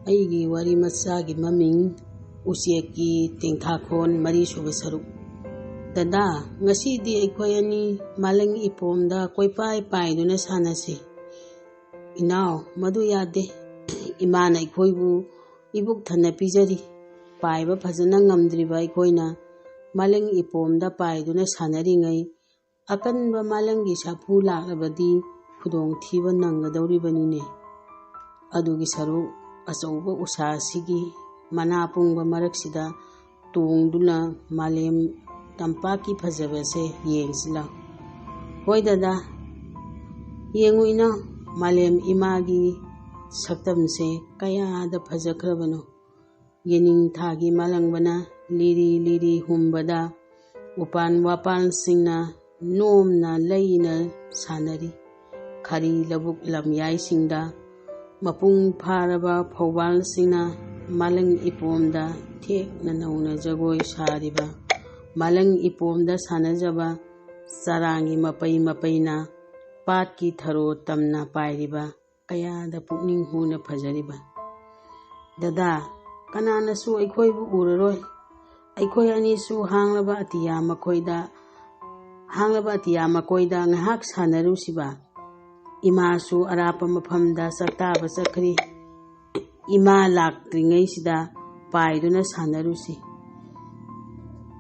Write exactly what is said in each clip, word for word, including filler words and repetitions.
ꯑꯩꯒꯤ ꯋꯥꯔꯤ ꯃꯆꯥꯒꯤ ꯃꯃꯤꯡ ꯎꯆꯦꯛꯀꯤ ꯇꯦꯡꯊꯥꯈꯣꯟ, ꯃꯔꯤꯁꯨꯕ ꯁꯔꯨꯛ꯫ "ꯗꯗꯥ, ꯉꯁꯤꯗꯤ ꯑꯩꯈꯣꯏ ꯑꯅꯤ ꯃꯥꯂꯪ ꯏꯄꯣꯝꯗ ꯀꯣꯏꯄꯥꯏ ꯄꯥꯏꯗꯨꯅ ꯁꯥꯟꯅꯁꯤ꯫" "ꯏꯅꯥꯎ, ꯃꯗꯨ ꯌꯥꯗꯦ꯫ ꯏꯃꯥꯅ ꯑꯩꯈꯣꯏꯕꯨ ꯏꯕꯨꯛ ꯊꯟꯅ ꯄꯤꯖꯔꯤ꯫ ꯄꯥꯏꯕ ꯐꯖꯅ ꯉꯝꯗ꯭ꯔꯤꯕ ꯑꯩꯈꯣꯏꯅ ꯃꯥꯂꯪ ꯏꯄꯣꯝꯗ ꯄꯥꯏꯗꯨꯅ ꯁꯥꯟꯅꯔꯤꯉꯩ ꯑꯀꯟꯕ ꯃꯥꯂꯪꯒꯤ ꯁꯥꯐꯨ ꯂꯥꯛꯂꯕꯗꯤ ꯈꯨꯗꯣꯡꯊꯤꯕ ꯅꯪꯒꯗꯧꯔꯤꯕꯅꯤꯅꯦ꯫ ꯑꯗꯨꯒꯤ ꯁꯔꯨꯛ ꯑꯆꯧꯕ ꯎꯁꯥ ꯑꯁꯤꯒꯤ ꯃꯅꯥ ꯄꯨꯡꯕ ꯃꯔꯛꯁꯤꯗ ꯇꯣꯡꯗꯨꯅ ꯃꯥꯂꯦꯝ ꯇꯝꯄꯥꯛꯀꯤ ꯐꯖꯕꯁꯦ ꯌꯦꯡꯁꯤ ꯂꯥꯎ꯫" "ꯍꯣꯏ ꯗꯗꯥ, ꯌꯦꯡꯉꯨ ꯏꯅꯥꯎ, ꯃꯥꯂꯦꯝ ꯏꯃꯥꯒꯤ ꯁꯛꯇꯝꯁꯦ ꯀꯌꯥꯗ ꯐꯖꯈ꯭ꯔꯕꯅꯣ꯫ ꯌꯦꯅꯤꯡꯊꯥꯒꯤ ꯃꯥꯂꯪꯕꯅ ꯂꯤꯔꯤ ꯂꯤꯔꯤ ꯍꯨꯝꯕꯗ ꯎꯄꯥꯟ ꯋꯥꯄꯥꯟꯁꯤꯡꯅ ꯅꯣꯝꯅ ꯂꯩꯅ ꯁꯥꯟꯅꯔꯤ꯫ ꯈꯔꯤ ꯂꯧꯕꯨꯛ ꯂꯝꯌꯥꯏꯁꯤꯡꯗ ꯃꯄꯨꯡ ꯐꯥꯔꯕ ꯐꯧꯕꯥꯜꯁꯤꯡꯅ ꯃꯥꯂꯪ ꯏꯄꯣꯝꯗ ꯊꯦꯛꯅ ꯅꯧꯅ ꯖꯒꯣꯏ ꯁꯥꯔꯤꯕ, ꯃꯥꯂꯪ ꯏꯄꯣꯝꯗ ꯁꯥꯟꯅꯖꯕ ꯆꯔꯥꯡꯒꯤ ꯃꯄꯩ ꯃꯄꯩꯅ ꯄꯥꯠꯀꯤ ꯊꯔꯣ ꯇꯝꯅ ꯄꯥꯏꯔꯤꯕ, ꯀꯌꯥꯗ ꯄꯨꯛꯅꯤꯡ ꯍꯨꯅ ꯐꯖꯔꯤꯕ꯫ ꯗꯗꯥ, ꯀꯅꯥꯅꯁꯨ ꯑꯩꯈꯣꯏꯕꯨ ꯎꯔꯔꯣꯏ꯫ ꯑꯩꯈꯣꯏ ꯑꯅꯤꯁꯨ ꯍꯥꯡꯂꯕ ꯑꯇꯤꯌꯥ ꯃꯈꯣꯏꯗ, ꯍꯥꯡꯂꯕ ꯑꯇꯤꯌꯥ ꯃꯈꯣꯏꯗ ꯉꯥꯏꯍꯥꯛ ꯁꯥꯟꯅꯔꯨꯁꯤꯕ꯫ ꯏꯃꯥꯁꯨ ꯑꯔꯥꯞꯄ ꯃꯐꯝꯗ ꯆꯥꯛꯇꯥꯕ ꯆꯠꯈ꯭ꯔꯤ꯫ ꯏꯃꯥ ꯂꯥꯛꯇ꯭ꯔꯤꯉꯩꯁꯤꯗ ꯄꯥꯏꯗꯨꯅ ꯁꯥꯟꯅꯔꯨꯁꯤ꯫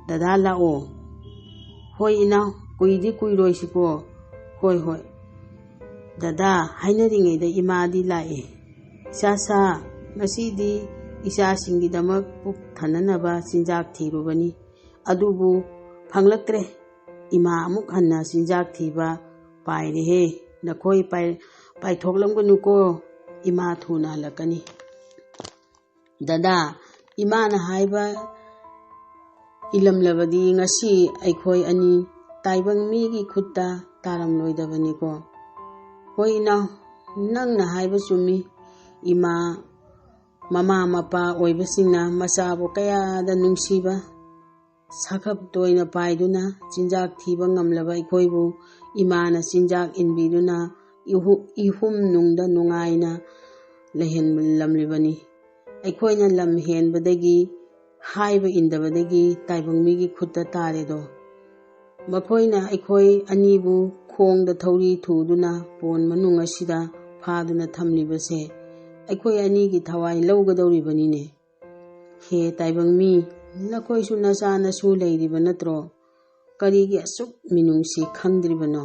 ꯗꯗꯥ ꯂꯥꯛꯑꯣ꯫" "ꯍꯣꯏ ꯏꯅꯥꯎ, ꯀꯨꯏꯗꯤ ꯀꯨꯏꯔꯣꯏꯁꯤꯀꯣ꯫" "ꯍꯣꯏ, ꯍꯣꯏ꯫" ꯗꯗꯥ ꯍꯥꯏꯅꯔꯤꯉꯩꯗ ꯏꯃꯥꯗꯤ ꯂꯥꯛꯑꯦ꯫ "ꯏꯆꯥ ꯁꯥ, ꯉꯁꯤꯗꯤ ꯏꯆꯥꯁꯤꯡꯒꯤꯗꯃꯛ ꯄꯨꯛ ꯊꯟꯅꯅꯕ ꯆꯤꯟꯖꯥꯛ ꯊꯤꯔꯨꯕꯅꯤ, ꯑꯗꯨꯕꯨ ꯐꯪꯂꯛꯇ꯭ꯔꯦ꯫ ꯏꯃꯥ ꯑꯃꯨꯛ ꯍꯟꯅ ꯆꯤꯟꯖꯥꯛ ꯊꯤꯕ ꯄꯥꯏꯔꯦꯍꯦ꯫ ꯅꯈꯣꯏ ꯄꯥꯏ-, ꯄꯥꯏꯊꯣꯛꯂꯝꯒꯅꯨꯀꯣ, ꯏꯃꯥ ꯊꯨꯅ ꯍꯜꯂꯛꯀꯅꯤ꯫" ꯗꯗꯥ, ꯏꯃꯥꯅ ꯍꯥꯏꯕ ꯏꯂꯝꯂꯕꯗꯤ ꯉꯁꯤ ꯑꯩꯈꯣꯏ ꯑꯅꯤ ꯇꯥꯏꯕꯪ ꯃꯤꯒꯤ ꯈꯨꯠꯇ ꯇꯥꯔꯝꯂꯣꯏꯗꯕꯅꯤꯀꯣ꯫ "ꯍꯣꯏ ꯏꯅꯥꯎ, ꯅꯪꯅ ꯍꯥꯏꯕ ꯆꯨꯝꯃꯤ꯫ ꯏꯃꯥ, ꯃꯃꯥ ꯃꯄꯥ ꯑꯣꯏꯕꯁꯤꯡꯅ ꯃꯆꯥꯕꯨ ꯀꯌꯥꯗ ꯅꯨꯡꯁꯤꯕ, ꯁꯥꯈꯞ ꯇꯣꯏꯅ ꯄꯥꯏꯗꯨꯅ ꯆꯤꯟꯖꯥꯛ ꯊꯤꯕ ꯉꯝꯂꯕ ꯑꯩꯈꯣꯏꯕꯨ ꯏꯃꯥꯅ ꯆꯤꯟꯖꯥꯛ ꯏꯟꯕꯤꯗꯨꯅ ꯏꯍꯨ-, ꯏꯍꯨꯝ ꯅꯨꯡꯗ ꯅꯨꯡꯉꯥꯏꯅ ꯂꯩꯍꯜꯂꯝꯂꯤꯕꯅꯤ꯫ ꯑꯩꯈꯣꯏꯅ ꯂꯝ ꯍꯦꯟꯕꯗꯒꯤ, ꯍꯥꯏꯕ ꯏꯟꯗꯕꯗꯒꯤ ꯇꯥꯏꯕꯪ ꯃꯤꯒꯤ ꯈꯨꯠꯇ ꯇꯥꯔꯦꯗꯣ꯫ ꯃꯈꯣꯏꯅ ꯑꯩꯈꯣꯏ ꯑꯅꯤꯕꯨ ꯈꯣꯡꯗ ꯊꯧꯔꯤ ꯊꯨꯗꯨꯅ ꯄꯣꯟ ꯃꯅꯨꯡ ꯑꯁꯤꯗ ꯐꯥꯗꯨꯅ ꯊꯝꯂꯤꯕꯁꯦ ꯑꯩꯈꯣꯏ ꯑꯅꯤꯒꯤ ꯊꯋꯥꯏ ꯂꯧꯒꯗꯧꯔꯤꯕꯅꯤꯅꯦ꯫ ꯍꯦ ꯇꯥꯏꯕꯪ ꯃꯤ, ꯅꯈꯣꯏꯁꯨ ꯅꯆꯥ ꯅꯁꯨ ꯂꯩꯔꯤꯕ ꯅꯠꯇ꯭ꯔꯣ? ꯀꯔꯤꯒꯤ ꯑꯁꯨꯛ ꯃꯤꯅꯨꯡꯁꯤ ꯈꯪꯗ꯭ꯔꯤꯕꯅꯣ?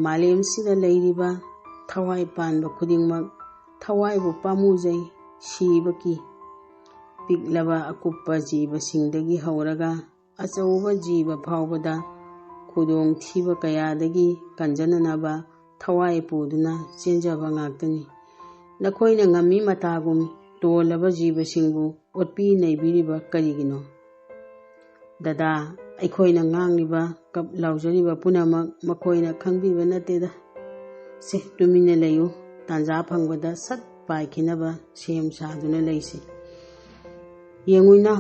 ꯃꯥꯂꯦꯝꯁꯤꯗ ꯂꯩꯔꯤꯕ ꯊꯋꯥꯏ ꯄꯥꯟꯕ ꯈꯨꯗꯤꯡꯃꯛ ꯊꯋꯥꯏꯕꯨ ꯄꯥꯝꯃꯨꯖꯩ꯫ ꯁꯤꯕꯒꯤ ꯄꯤꯛꯂꯕ ꯑꯀꯨꯞꯄ ꯖꯤꯕꯁꯤꯡꯗꯒꯤ ꯍꯧꯔꯒ ꯑꯆꯧꯕ ꯖꯤꯕ ꯐꯥꯎꯕꯗ ꯈꯨꯗꯣꯡꯊꯤꯕ ꯀꯌꯥꯗꯒꯤ ꯀꯟꯖꯅꯅꯕ ꯊꯋꯥꯏ ꯄꯨꯗꯨꯅ ꯆꯦꯟꯖꯕ ꯉꯥꯛꯇꯅꯤ꯫ ꯅꯈꯣꯏꯅ ꯉꯝꯃꯤ ꯃꯇꯥꯒꯨꯝ ꯇꯣꯜꯂꯕ ꯖꯤꯕꯁꯤꯡꯕꯨ ꯑꯣꯠꯄꯤ ꯅꯩꯕꯤꯔꯤꯕ ꯀꯔꯤꯒꯤꯅꯣ? ꯗꯗꯥ, ꯑꯩꯈꯣꯏꯅ ꯉꯥꯡꯂꯤꯕ, ꯀꯞ ꯂꯥꯎꯖꯔꯤꯕ ꯄꯨꯝꯅꯃꯛ ꯃꯈꯣꯏꯅ ꯈꯪꯕꯤꯕ ꯅꯠꯇꯦꯗ꯫ ꯁꯦ, ꯇꯨꯃꯤꯟꯅ ꯂꯩꯌꯨ꯫ ꯇꯥꯟꯖꯥ ꯐꯪꯕꯗ ꯁꯠ ꯄꯥꯏꯈꯤꯅꯕ ꯁꯦꯝ ꯁꯥꯗꯨꯅ ꯂꯩꯁꯤ꯫ ꯌꯦꯡꯉꯨꯅ,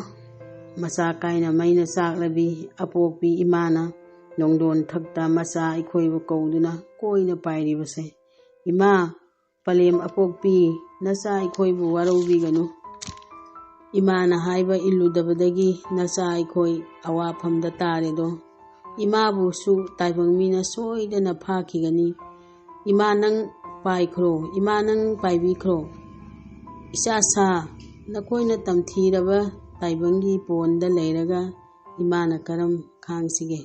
ꯃꯆꯥ ꯀꯥꯏꯅ ꯃꯩꯅ ꯆꯥꯛꯂꯕꯤ ꯑꯄꯣꯛꯄꯤ ꯏꯃꯥꯅ ꯅꯣꯡꯗꯣꯟ ꯊꯛꯇ ꯃꯆꯥ ꯑꯩꯈꯣꯏꯕꯨ ꯀꯧꯗꯨꯅ ꯀꯣꯏꯅ ꯄꯥꯏꯔꯤꯕꯁꯦ꯫ ꯏꯃꯥ, ꯄꯂꯦꯝ ꯑꯄꯣꯛꯄꯤ, ꯅꯆꯥ ꯑꯩꯈꯣꯏꯕꯨ ꯋꯥꯔꯧꯕꯤꯒꯅꯨ꯫ ꯏꯃꯥꯅ ꯍꯥꯏꯕ ꯏꯜꯂꯨꯗꯕꯗꯒꯤ ꯅꯆꯥ ꯑꯩꯈꯣꯏ ꯑꯋꯥꯐꯝꯗ ꯇꯥꯔꯦꯗꯣ꯫ ꯏꯃꯥꯕꯨꯁꯨ ꯇꯥꯏꯕꯪ ꯃꯤꯅ ꯁꯣꯏꯗꯅ ꯐꯥꯈꯤꯒꯅꯤ꯫ ꯏꯃꯥ ꯅꯪ ꯄꯥꯏꯈ꯭ꯔꯣ, ꯏꯃꯥ ꯅꯪ ꯄꯥꯏꯕꯤꯈ꯭ꯔꯣ꯫ ꯏꯆꯥ ꯁꯥ, ꯅꯈꯣꯏꯅ ꯇꯝꯊꯤꯔꯕ ꯇꯥꯏꯕꯪꯒꯤ ꯄꯣꯟꯗ ꯂꯩꯔꯒ ꯏꯃꯥꯅ ꯀꯔꯝ ꯈꯥꯡꯁꯤꯒꯦ?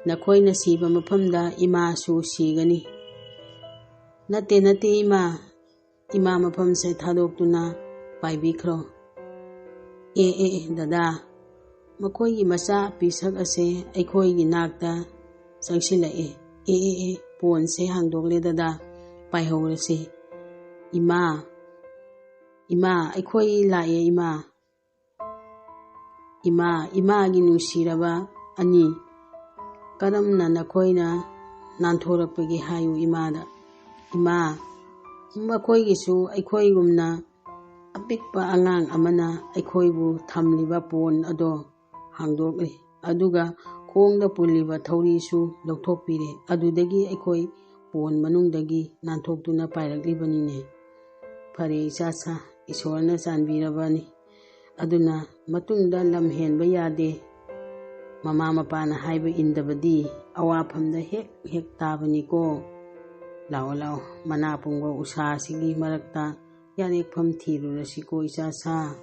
ꯅꯈꯣꯏꯅ ꯁꯤꯕ ꯃꯐꯝꯗ ꯏꯃꯥꯁꯨ ꯁꯤꯒꯅꯤ꯫ ꯅꯠꯇꯦ, ꯅꯠꯇꯦ ꯏꯃꯥ, ꯏꯃꯥ ꯃꯐꯝꯁꯦ ꯊꯥꯗꯣꯛꯇꯨꯅ ꯄꯥꯏꯕꯤꯈ꯭ꯔꯣ꯫ ꯑꯦ, ꯑꯦ, ꯑꯦ, ꯗꯗꯥ, ꯃꯈꯣꯏꯒꯤ ꯃꯆꯥ ꯄꯤꯁꯛ ꯑꯁꯦ ꯑꯩꯈꯣꯏꯒꯤ ꯅꯥꯛꯇ ꯆꯪꯁꯤꯜꯂꯛꯑꯦ꯫ ꯑꯦ, ꯑꯦ, ꯑꯦ, ꯄꯣꯟꯁꯦ ꯍꯥꯡꯗꯣꯛꯂꯦ ꯗꯗꯥ, ꯄꯥꯏꯍꯧꯔꯁꯤ꯫ ꯏꯃꯥ, ꯏꯃꯥ, ꯑꯩꯈꯣꯏ ꯂꯥꯛꯑꯦ ꯏꯃꯥ꯫ ꯏꯃꯥ, ꯏꯃꯥꯒꯤ ꯅꯨꯡꯁꯤꯔꯕ ꯑꯅꯤ, ꯀꯔꯝꯅ ꯅꯈꯣꯏꯅ ꯅꯥꯟꯊꯣꯔꯛꯄꯒꯦ ꯍꯥꯏꯌꯨ ꯏꯃꯥꯗ꯫ ꯏꯃꯥ, ꯃꯈꯣꯏꯒꯤꯁꯨ ꯑꯩꯈꯣꯏꯒꯨꯝꯅ ꯑꯄꯤꯛꯄ ꯑꯉꯥꯡ ꯑꯃꯅ ꯑꯩꯈꯣꯏꯕꯨ ꯊꯝꯂꯤꯕ ꯄꯣꯟ ꯑꯗꯣ ꯍꯥꯡꯗꯣꯛꯂꯤ, ꯑꯗꯨꯒ ꯈꯣꯡꯗ ꯄꯨꯜꯂꯤꯕ ꯊꯧꯔꯤꯁꯨ ꯂꯧꯊꯣꯛꯄꯤꯔꯦ꯫ ꯑꯗꯨꯗꯒꯤ ꯑꯩꯈꯣꯏ ꯄꯣꯟ ꯃꯅꯨꯡꯗꯒꯤ ꯅꯥꯟꯊꯣꯛꯇꯨꯅ ꯄꯥꯏꯔꯛꯂꯤꯕꯅꯤꯅꯦ꯫ ꯐꯔꯦ ꯏꯆꯥ ꯁꯥ, ꯏꯁꯣꯔꯅ ꯆꯥꯟꯕꯤꯔꯕꯅꯤ꯫ ꯑꯗꯨꯅ ꯃꯇꯨꯡꯗ ꯂꯝ ꯍꯦꯟꯕ ꯌꯥꯗꯦ꯫ ꯃꯃꯥ ꯃꯄꯥꯅ ꯍꯥꯏꯕ ꯏꯟꯗꯕꯗꯤ ꯑꯋꯥꯐꯝꯗ ꯍꯦꯛ ꯍꯦꯛ ꯇꯥꯕꯅꯤꯀꯣ꯫ ꯂꯥꯛꯑꯣ, ꯂꯥꯛꯑꯣ, ꯃꯅꯥ ꯄꯨꯡꯕ ꯎꯁꯥꯁꯤꯒꯤ ꯃꯔꯛꯇ ꯌꯥꯔꯦꯛꯐꯝ ꯊꯤꯔꯨꯔꯁꯤꯀꯣ, ꯏꯆꯥ ꯁꯥ꯫